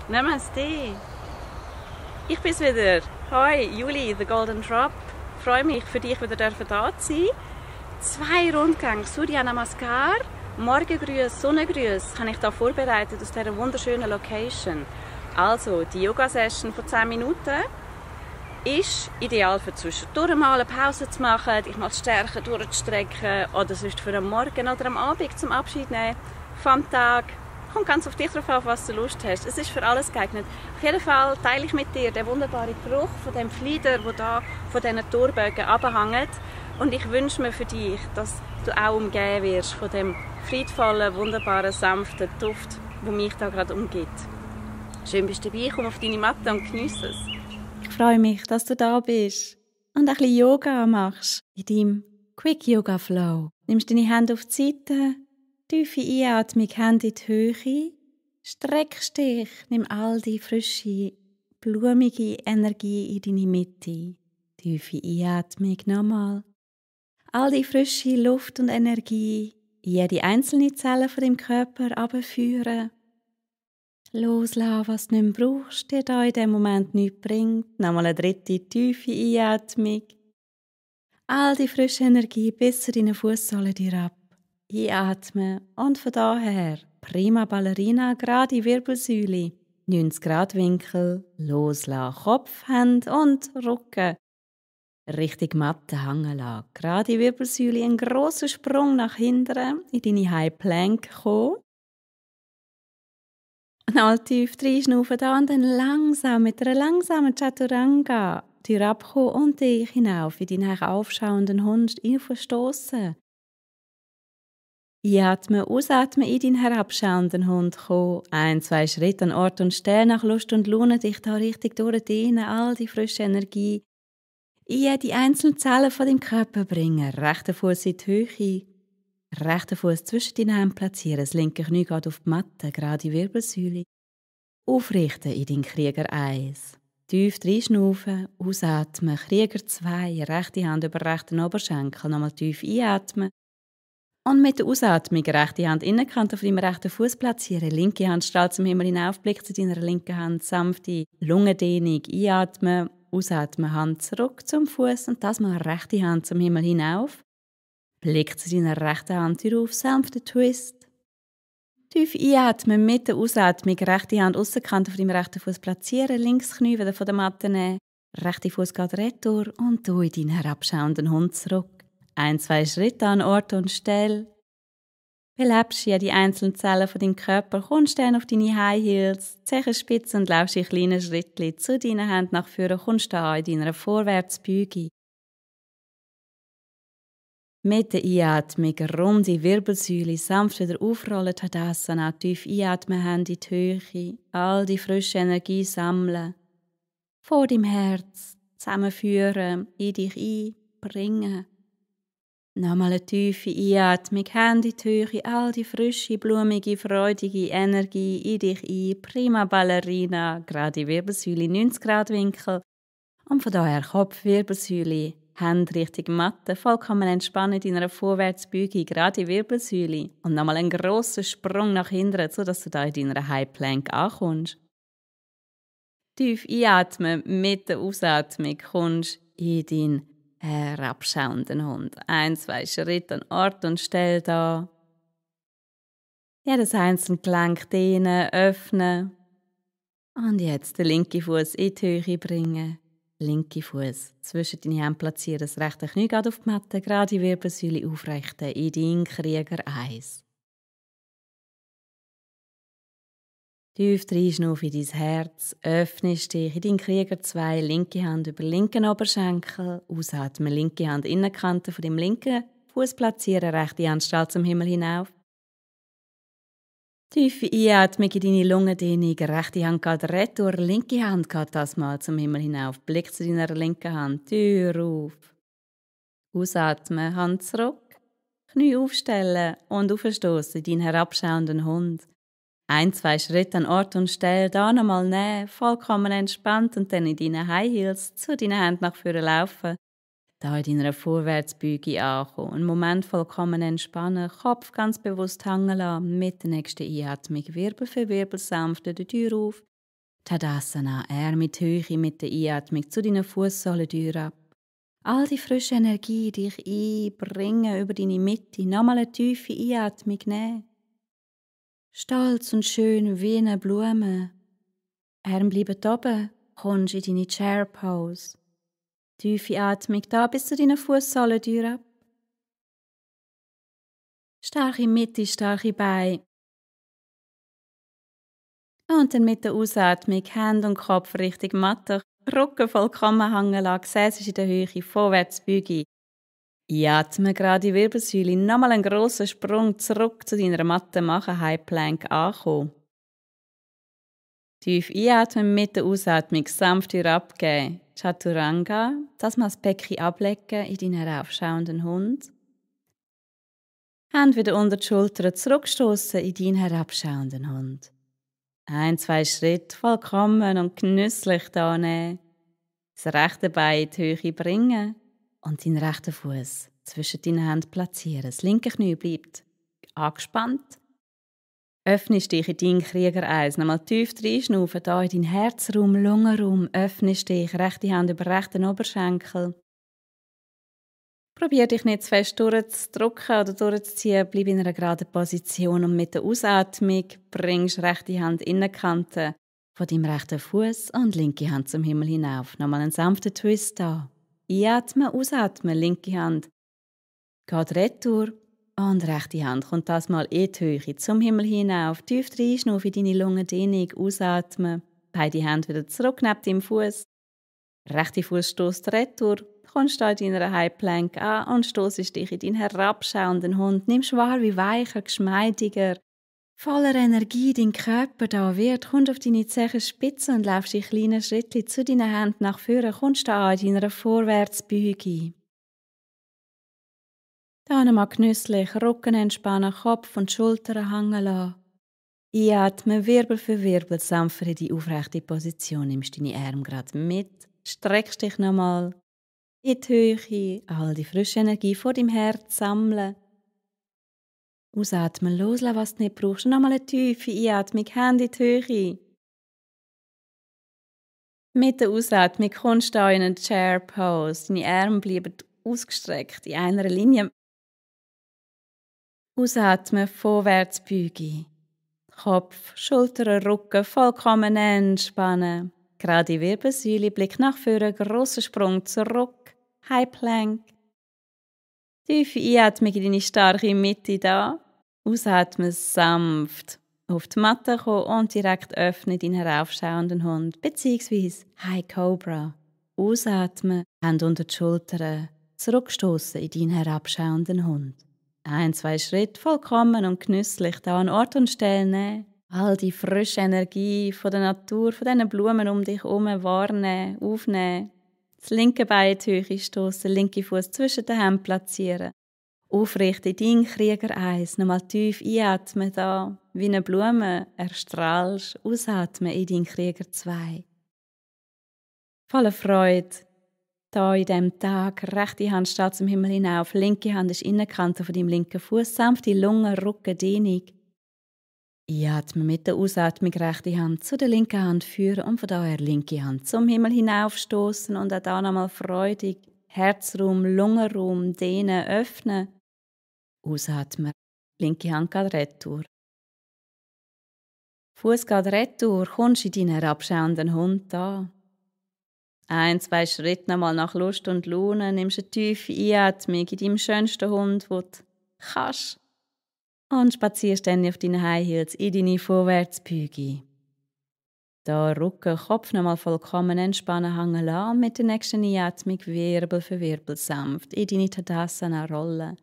Namaste. Ich bin's wieder. Hoi, Juli, The Golden Drop. Ich freue mich, für dich wieder da zu sein. 2 Rundgänge Surya Namaskar, Morgengrüße, Sonnengrüße habe ich hier vorbereitet aus dieser wunderschönen Location. Also, die Yoga-Session von 10 Minuten ist ideal für zwischendurch mal eine Pause zu machen, dich mal stärker durchzustrecken oder sonst für am Morgen oder am Abend zum Abschied nehmen vom Tag. Kommt ganz auf dich drauf an, was du Lust hast. Es ist für alles geeignet. Auf jeden Fall teile ich mit dir den wunderbaren Geruch von dem Flieder, der da von diesen Torbögen abhängt. Und ich wünsche mir für dich, dass du auch umgeben wirst von dem friedvollen, wunderbaren, sanften Duft, der mich da gerade umgibt. Schön bist du dabei, komm auf deine Matte und geniesse es. Ich freue mich, dass du da bist und ein bisschen Yoga machst in deinem Quick Yoga Flow. Nimmst deine Hände auf die Seite, tiefe Einatmung, Hände in die Höhe, streckst dich, nimm all die frische, blumige Energie in deine Mitte. Tiefe Einatmung nochmal. All die frische Luft und Energie in jede einzelne Zelle von deinem Körper abführen. Loslassen, was du nicht mehr brauchst, dir da in diesem Moment nichts bringt. Nochmal eine dritte tiefe Einatmung. All die frische Energie bis zu deinen Fußsohlen dir ab. Einatmen und von daher prima Ballerina, gerade Wirbelsäule, 90 Grad Winkel, loslassen, Kopf, Hände und Rücken. Richtig Matte hängen lassen. Gerade Wirbelsäule, einen grossen Sprung nach hinten in deine High Plank kommen. Nochmal tief reinschnaufen da und dann langsam mit einer langsamen Chaturanga Tür abkommen und dich hinauf in deinen aufschauenden Hund aufstoßen. Einatmen, ausatmen in deinen herabschauenden Hund kommen. 1, 2 Schritte an Ort und Stelle nach Lust und Laune dich da richtig durchdehnen, all die frische Energie in jede einzelne Zelle von deinem Körper bringen. Rechter Fuß in die Höhe. Rechter Fuß zwischen den Händen platzieren, das linke Knie geht auf die Matte, gerade Wirbelsäule. Aufrichten in den Krieger 1. Tief reinschnaufen, ausatmen, Krieger 2, rechte Hand über rechten Oberschenkel, nochmal tief einatmen. Und mit der Ausatmung rechte Hand Innenkante auf deinem rechten Fuß platzieren, linke Hand strahlt zum Himmel hinauf, Blick zu deiner linken Hand, sanfte Lungendehnung, einatmen, ausatmen, Hand zurück zum Fuß und das mal rechte Hand zum Himmel hinauf. Blick zu deiner rechten Hand auf, sanfter Twist. Tief einatmen, mit der Ausatmung, rechte Hand Aussenkante auf deinem rechten Fuß platzieren, links Knie wieder von der Matte nehmen, rechte Fuß geht retour und du in deinen herabschauenden Hund zurück. 1, 2 Schritte an Ort und Stelle. Belebst jede einzelne Zelle von deinem Körper, kommst dann auf deine High Heels, Zehenspitzen und laufst in kleinen Schrittchen zu deinen Händen nach vorne, kommst da in deiner Vorwärtsbeuge. Mit der Einatmung runde Wirbelsäule, sanft wieder aufrollen, Tadasana, tief einatmen, Hände in die Höhe, all die frische Energie sammeln. Vor deinem Herz zusammenführen, in dich einbringen. Nochmal eine tiefe Einatmung, Hände in die Höhe, all die frische, blumige, freudige Energie in dich ein. Prima Ballerina, gerade Wirbelsäule, 90 Grad Winkel. Und von daher Kopf, Wirbelsäule, Hände Richtung Matte, vollkommen entspannen in einer Vorwärtsbeugung, gerade Wirbelsäule. Und nochmal einen grossen Sprung nach hinten, sodass du da in deiner High Plank ankommst. Tief einatmen, mit der Ausatmung kommst in deinen herabschauenden Hund. 1, 2 Schritte an Ort und Stelle da. Jedes einzelne Gelenk dehnen, öffnen. Und jetzt den linken Fuß in die Höhe bringen. Linke Fuß zwischen deine Hände platzieren, das rechte Knie geht auf die Matte, gerade Wirbelsäule aufrichten in deinen Krieger 1. Tief reinschnaufen in dein Herz, öffnest dich in deinen Krieger 2, linke Hand über linken Oberschenkel, ausatmen, linke Hand Innenkante von dem linken Fuß platzieren, rechte Hand strahlt zum Himmel hinauf. Tiefe Einatmung in deine Lungendehnung, rechte Hand geht retour, linke Hand geht das mal zum Himmel hinauf. Blick zu deiner linken Hand, Tür auf. Ausatmen, Hand zurück, Knie aufstellen und aufstoßen in deinen herabschauenden Hund. 1, 2 Schritte an Ort und Stelle, da nochmal nehmen, vollkommen entspannt und dann in deinen High Heels zu deinen Händen nach vorne laufen. Da in deiner Vorwärtsbeuge ankommen. Einen Moment vollkommen entspannen, Kopf ganz bewusst hängen lassen. Mit der nächsten Einatmung Wirbel für Wirbel sanft die Tür auf. Tadasana, Arme mit Höhe mit der Einatmung zu deinen Fußsohlen ab. All die frische Energie dich einbringen über deine Mitte. Nochmal eine tiefe Einatmung nehmen. Stolz und schön wie eine Blume. Arme bleiben oben, kommst in deine Chair Pose. Tiefe Atmung da bis zu deinen Fußsohlen ab. Starke Mitte, starke Beine. Und dann mit der Ausatmung Hände und Kopf Richtung Matte. Rücken vollkommen hängen lassen, Gesäß ist in der Höhe, vorwärts beugen. Einatmen, gerade die Wirbelsäule, nochmal einen grossen Sprung zurück zu deiner Matte machen, High Plank ankommen. Tief einatmen, mit der Ausatmung sanft abgeben. Chaturanga, das mal das Becken ablegen in deinen heraufschauenden Hund. Hände wieder unter die Schultern zurückstoßen in deinen herabschauenden Hund. 1-2 Schritte vollkommen und genüsslich da nehmen. Das rechte Bein in die Höhe bringen und deinen rechten Fuß zwischen deinen Händen platzieren. Das linke Knie bleibt angespannt. Öffnest dich in deinen Kriegereis. Nochmal tief reinschnaufen, hier in deinen Herzraum, Lungenraum. Öffnest dich, rechte Hand über rechten Oberschenkel. Probier dich nicht zu fest durchzudrücken oder durchzuziehen. Bleib in einer geraden Position und mit der Ausatmung bringst rechte Hand in die Kante von deinem rechten Fuß und linke Hand zum Himmel hinauf. Nochmal einen sanften Twist da. Einatmen, ausatmen, linke Hand geht retour und rechte Hand kommt das mal in die Höhe zum Himmel hinauf. Tief reinschnaufen in deine Lungendehnung, ausatmen. Beide Hände wieder zurück neben deinem Fuß. Rechte Fuß stößt retour. Kommst du in deiner High Plank an und stoßest dich in deinen herabschauenden Hund. Nimmst wahr, wie weicher, geschmeidiger, voller Energie dein Körper da wird. Kommst auf deine Zehenspitze und laufst in kleinen Schritten zu deinen Händen nach vorne. Kommst du an in deiner Vorwärtsbeuge. Da nochmal genüsslich Rücken entspannen, Kopf und Schultern hängen lassen. Einatmen, Wirbel für Wirbel, sanft in die aufrechte Position. Nimmst deine Arme gerade mit, streckst dich nochmal in die Höhe, all die frische Energie vor deinem Herz sammeln. Ausatmen, loslassen, was du nicht brauchst. Nochmal eine tiefe Einatmung, Hände in die Höhe. Mit der Ausatmung kommst du in eine Chair Pose. Deine Arme bleiben ausgestreckt in einer Linie. Ausatmen, vorwärts beugen. Kopf, Schultern, Rücken vollkommen entspannen. Gerade Wirbelsäule, Blick nach vorne, grosser Sprung zurück. High Plank. Tiefe Einatmung in deine starke Mitte da. Ausatmen sanft auf die Matte kommen und direkt öffnen deinen heraufschauenden Hund bzw. High Cobra. Ausatmen, Hände unter die Schultern, zurückstoßen in deinen herabschauenden Hund. 1-2 Schritte vollkommen und genüsslich da an Ort und Stelle nehmen. All die frische Energie von der Natur, von diesen Blumen um dich herum wahrnehmen, aufnehmen. Das linke Bein in die Höhe stossen, linke Fuß zwischen den Händen platzieren. Aufrichten, dein Kriegereis. Nochmal tief einatmen da, wie eine Blume erstrahlst. Ausatmen in dein Krieger 2. Voller Freude. Da in diesem Tag, rechte Hand steht zum Himmel hinauf, linke Hand ist in der Kante von deinem linken Fuß, sanfte Lungen, Rücken, Dehnung. Einatmen mit der Ausatmung rechte Hand zu der linken Hand führen und von daher linke Hand zum Himmel hinaufstoßen und auch da nochmal freudig Herzraum, Lungenraum, dehnen, öffnen. Ausatmen, linke Hand geht retour. Fuß geht retour, kommst in deinen herabschauenden Hund da. 1-2 Schritte nochmal nach Lust und Laune, nimmst eine tiefe Einatmung in deinem schönsten Hund, den du kannst. Und spazierst dann auf deinen High Heels in deine Vorwärtsbeuge. Da Rücken, Kopf nochmal vollkommen entspannen hängen lassen. Mit der nächsten Einatmung Wirbel für Wirbel sanft in deine Tadasana rollen.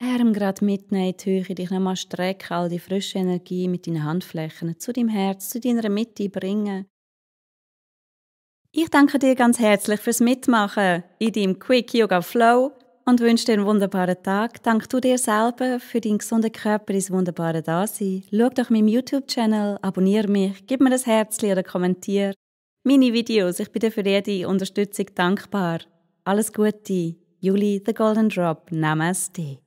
Arm gerade mitnehmen in die Höhe, dich nochmal strecken, all die frische Energie mit deinen Handflächen zu deinem Herz, zu deiner Mitte bringen. Ich danke dir ganz herzlich fürs Mitmachen in deinem Quick Yoga Flow und wünsche dir einen wunderbaren Tag. Danke du dir selber für deinen gesunden Körper, dein wunderbare Dasein. Schau doch meinen YouTube-Channel, abonniere mich, gib mir ein Herzchen oder kommentiere meine Videos. Ich bin dir für jede Unterstützung dankbar. Alles Gute, Julie, the Golden Drop. Namaste.